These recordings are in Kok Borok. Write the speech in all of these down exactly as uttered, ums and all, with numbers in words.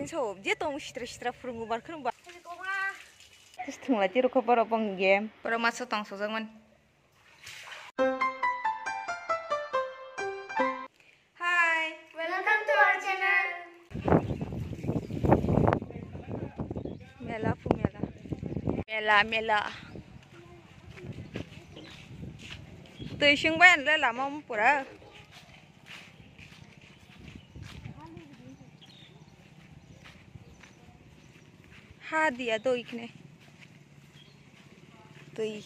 So, je tong sitra sitra phurungo bar kheno ba. Tis thwngla tiro kho borok bong game. Borok maso tong sojak mani. Hi, welcome to our channel. Mela phu mela. Mela, mela. Twi sing bai le lama pura. Ha dia do ikne. Twi.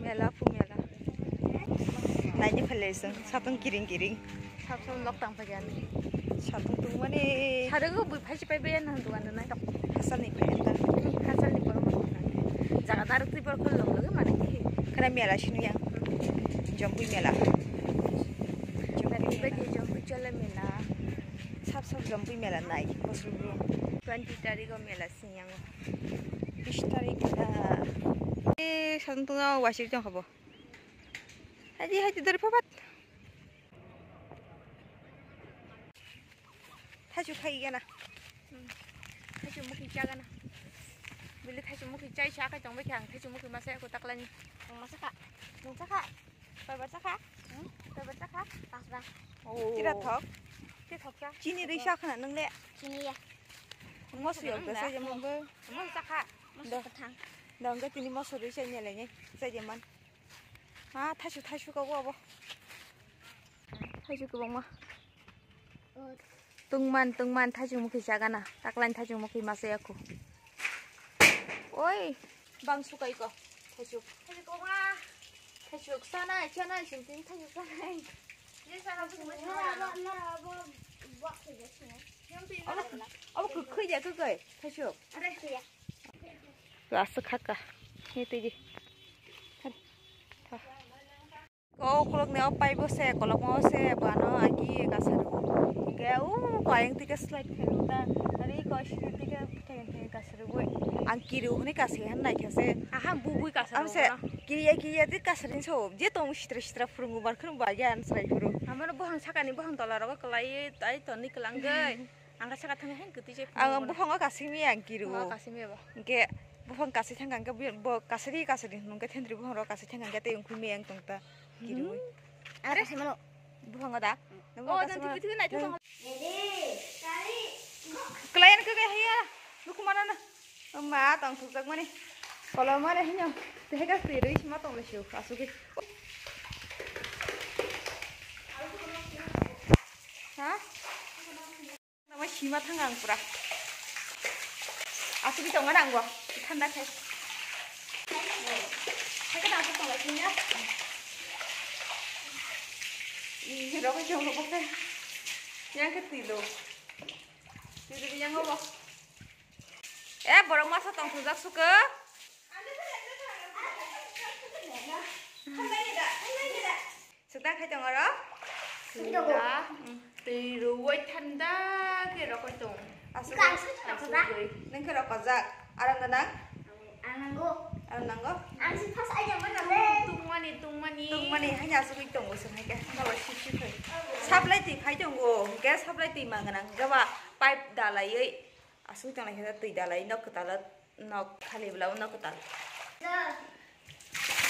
Mela phu mela. Naidi phale song, satung kiring kiring. Sab sab lok tang phai ani. Satung tung mani. Sare go bui phai si pai bai na duan na tok. Hasal ni phai ta. Hasal ni borok. Jaga daruk twi borok lok lok mani. Khana mela sinu yang. Jompui mela. Jompui mela. Jompui chole mela. Sab sab jompui mela nai. Bosor bro. Twenty tarigo mela sing yang. Bis tarik mela. Eh, satung tung wasir jong khabo. Haji haji dari papat. Thachu khai gana. Thachu mukhi cha gana. Bili thachu mukhi chai cha khai tong bai khang thachu mukhi masa ko taklani. Tong masa kha. Nung cha kha. Pai bar cha kha. Pai bar cha kha. Pas ba. Oh. Tira thok. Te thok cha. Chini rwi cha khana nung le. Chini ya. Moso yok da sa jemon bo. Moso cha kha. Moso thang. Dong ga tini moso rwi cha nyale ni. Sa jeman. Ah, thaisuk, thaisuk abo, abo. Thaisuk kwbangma. Tungman, tungman, thaisuk mukhi chagana. Taklani thaisuk mukhi masa yakho. Oi, bang sukai ko. Thaisuk. Thaisuk kwbangma. Thaisuk sanai, sanai, sing sing thaisuk sanai. Nora, nora, abo, abo, abo, abo kwkhwi ya kwkhwi, thaisuk. Are, ya. Aswk kha ka. Ni twi di. Thar. Tha. Ko ukulok ni o paibo se, kolokma o se, bano agi kasaro. Hingke u ko ayang tike slide khelo ta. Ari ko sini tike theng theng kasaro boi. Ang kiru hini kasai han nai kha se. Aha bubui kasaro. Am se kiriya kiriya ti kasaro so. Je tong sitra sitra phurungu bar khunu ba ya an slide phuru. Amano bohang sakani bohang tola rogo kelai tai toni kelang gai. Ang kasa kathang heng kwtwi se phunukgo. Ang buphango kasimi ang kiru. Buphango kasimi ba? Hingke buphang kasai thangkha hingke bo kasari kasari hwnke thentri buphang rok kasai thangkha hingke tei wngkhui meyang tongta kiru. Are kasai mano. Buphango da? Oh, dan tipi tipi naithok tong. Kelayan ke kaya hiya. Nuku mana na? Ma tong thukjak mani. Kolom mani hinyo. Teh ka twi rwi sima tong le siu. Asuki. Ha? Nama sima thang ang pura. Asuk di tongan ang bo. Thanda khai. Khai ka asuk tongan sini ya. Ih, rokoi jong rokoi khai. Yang ke tilo. Tilo yang bo. Eh, borok masa tong thujak suka. Seta khai tong oro. Seta. Twi rwui thanda khe rokoi tong. Asuk. Nang khe rokojak. Aram da nang? Ang nango. Aram nango? Ang si first idea mana le? Tungmani, tungmani. Tungmani, haini asugwi tongo song hai khe. Baba sip sip hai. Supply twi phai tongo. Gas supply twi ma gwnang. Gaba pipe dalaiwi. Asuk tong lai khe twi dalai nok kwtal nok khali bla nok kwtal.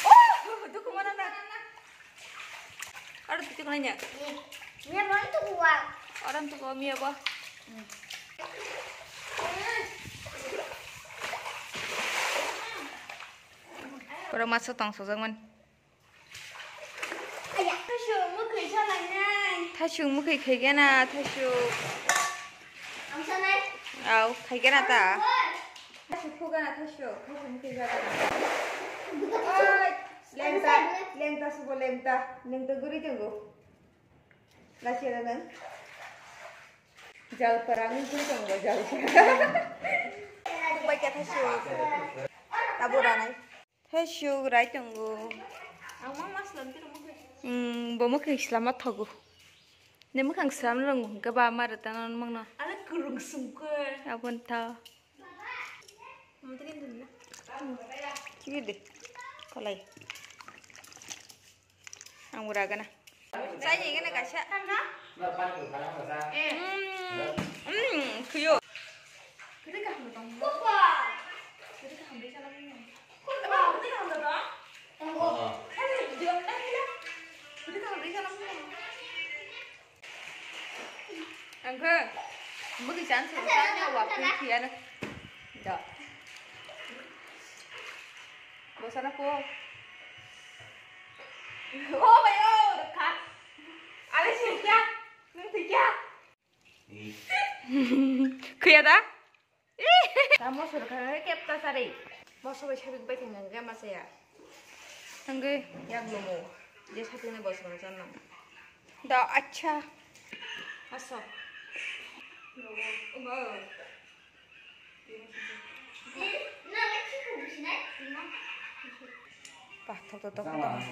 Oh, dukhu mana na. Aro twi tong lai nya. Nya mana tu kuwa. Aro tu ko mia ba. Oro maso tong sojak man. Thasuk mukhui khaigena, thasuk. Au, khaigena ta. Thasuk khugana, thasuk, thasuk mukhui jagana. Oi, lengta, lengta subo lengta, lengta guri tongo. Lachira nang. Jalpara, ang guri tongo, jalpara. Bai khe thasuk. Tabura nai. Thasuk rai tongo. Ang ma mas lam tiro mukhe. Hmm, bo mukhe slama thogo. Ne mukhang slam rong ke ba mar ta non mangna. Ala kurung sungke. Abon tha. Mama tini dun na. Kiri de. Kolai. Ang ura gana. Saya gana kasa. Hmm, hmm, kuyo. Angkhe, bwkhi chan se, chan ya, wa, khe, khe, ano. Da. Bosana ko. Oh, bayo, kha. Ale, si kya? Nang si kya? Khe, da? Tamo sorkar kep ta sari. Moso bai sabik bai thang nang ma saya. Tangge yak lomo. Je satung ne bosong chan nang. Da acha. Aso. Uma. Pah, thok, thok, thok, thok.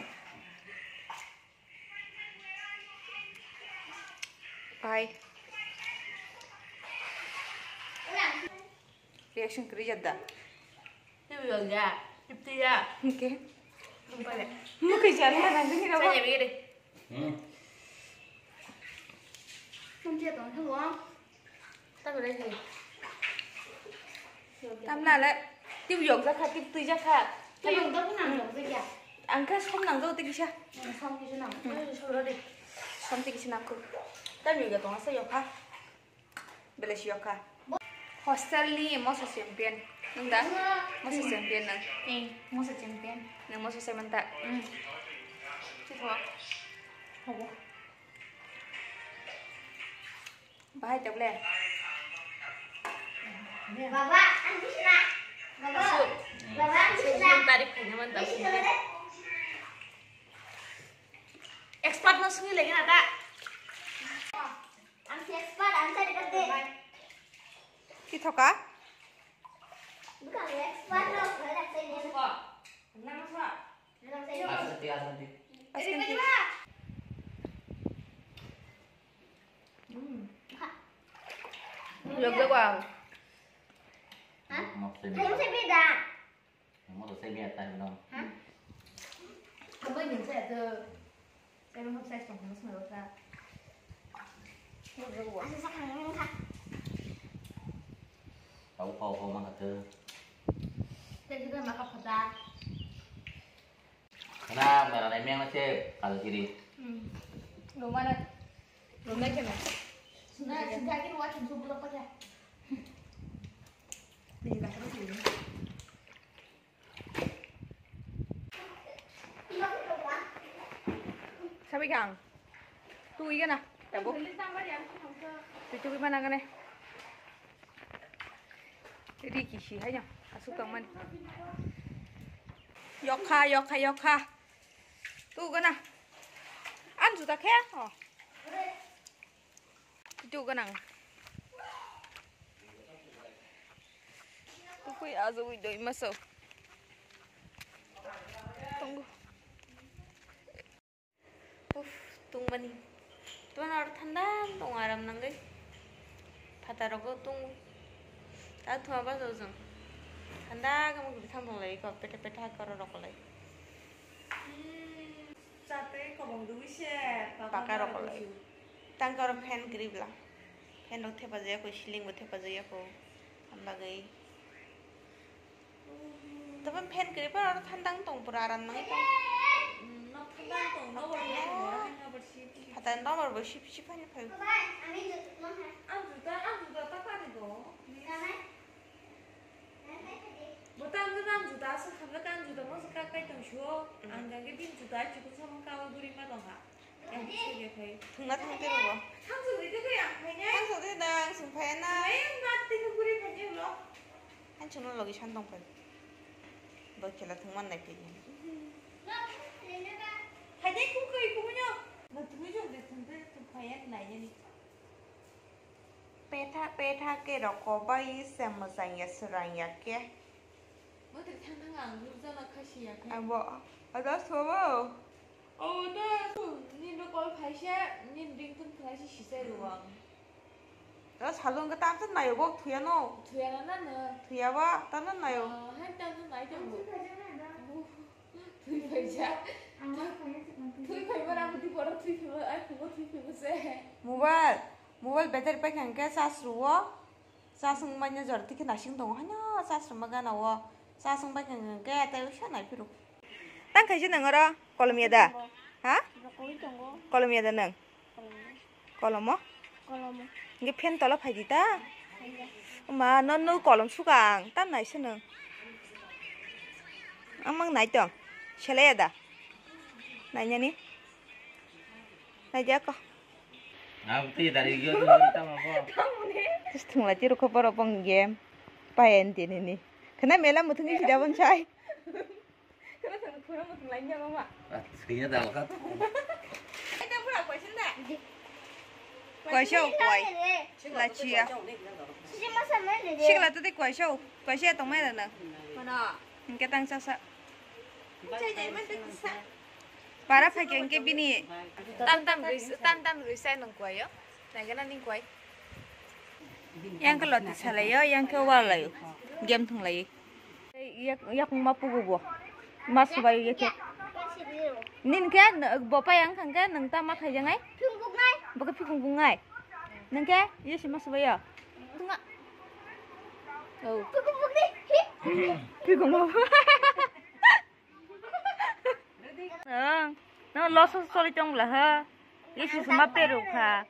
Bye. Reaction kwrwi jat da. Twi wng ya, tip twi ya. Oke. Tungpale. Mukhi jani na nang dini rabo. Saya beri. Hmm. Nanti ya tong tong. Tamle le, tip yok jakha, tip twi jakha. Tip yok jakha nang yok jakha. Ang khe som nang jago tei kisa. Som kisa nang. Som tei kisa nang kho. Tam yok ya tong asa yok kha. Bele si yok kha. Hostel ni moso champion. Nung da? Moso champion nang. Eh, moso champion. Nang moso champion ta. Hmm. Sitho. Hobo. Bahai table. Baba, ang bisna. Baba. Asu. Baba, ang bisna. Tarik khaina man ta. Expert no sungwi lagi na ta. Ang expert, ang cari kate. Ki thoka? Bukan expert no, saya cari. Asante, asante. Asante. Log log ang. Hah? Maksudnya. Kamu saya beda. Kamu tuh saya biar tahu dong. Hah? Apa yang saya tuh? Saya mau saya song sama sama. Log log ang. Asa sa kang ka. Tahu kau kau mah kata. Saya juga makan peda. Kana mera nai meng na che kal kiri. Hmm. Lo mana? Lo mana kena? Suna, suna kiri wa chum chum lo kota. Ni ka kiri. Sabi kang. Tu iga na. Tabo. Tu tu iga na gane. Riki si hai no, asuk tong mani. Yokha, yokha, yokha. Tu gana. An juta khe? Oh. Tu gana. Tu kui azu ui doi maso. Tunggu. Uff, tungmani. Tuan aro thanda tong aram nangwi. Phataro go tung. Ta thuma ba jong. Thanda kamo guri thang tong lai ko pete pete ha karo rok lai. Chatwi kobong dui se. Paka rok lai. Tang karo fan kri bla. Fan rok thepa jaya ko, ceiling bo thepa jaya ko. Ambagwi. Tamo fan kwrwi phano oro thandang tong pura aram nangwi tong. Nok thandang tong, nok oro tong, oro hai nok oro sip sip. Phatar nok oro bo sip sip phani phai. Ang juta, ang juta ta kani go. Bo ta ang juta, ang juta aswk hamle ta ang juta masa ka kai tong suo. Ang gage bin juta chukun samung kawa guri ma tong ha. Thungna thang tei rwgo. Thangsa de de ang phai nai. Thangsa de na ang sung phai na. Nai ang ba tei ko guri phai nai ulo. Ang chungno logi san tong phai. Bo khela thung man nai phai. Phai dai ku kai ku nyo. Na thung jo de thung de thung phai nai nai ni. Petha petha ke roko bai se mwchang ya swrang ya ke. Mwtwrwi thang thang ang nukjana kha siya khe. Abo, ado sobo. O da, nini rok call khaisa, nini ringtone khaisa sisai rw ang. Da salon ka tam tan nayo gok thuya no. Thuya na na no. Thuya ba, tan tan nayo. Ah, hai tan tan nai tan. Thui phaibo na, bwtwi borok thui phaibo, ai phungo thui phaibo se. Mobile, mobile battery paikha hwnkhe charge rwo. Charge wngmanya jora tikhe nasing tongo, haino charge rwma gana o. Charge wngbaikha hwnkhe tei uisa naiphuru. Tang khaisa nang oro kolom ya da? Ha? Kolom ya da nang? Kolomo? Kolomo. Hingke fan tola phaidi ta? Phaidi. Ma, no, no kolom suka ang, tam nai se nwng. Ang mang nai tong. Selai ya da? Nai nani? Nai dia ko. Ang tei dari yo tamo bo. Terus thung lagi ruko borok bong game. Payen tini ni. Kena mela muthungni sida bon sai. Kena thang thura muthung lain ya mama. Ah, sini dah lekat. Itu pura question dah. Kuaisao kuai. Lachia. Sisi masa mai le de. Sikla tadi kuaisao. Kuaisao tong mai da na. Mana? Hingke tang sasa. Para phai ke hingke bini. Tam tam rui, tam tam rui sai nang kuaio. Naigana ning kuai. Yang ke loti salaio, yang ke walaio. Game thung lai. Yak, yak ma pugu bo. Mas bai yak. Nin ke n-, bo pa yang khang ke nang ta ma khai jangai? Phung buk nai. Bo ke phung buk ngai. Nang ke ye si mas bai ya. Tunga. Oh. Phung buk ni. Phung buk. Ang. No loss soli tong la ha. Ye si ma peru kha.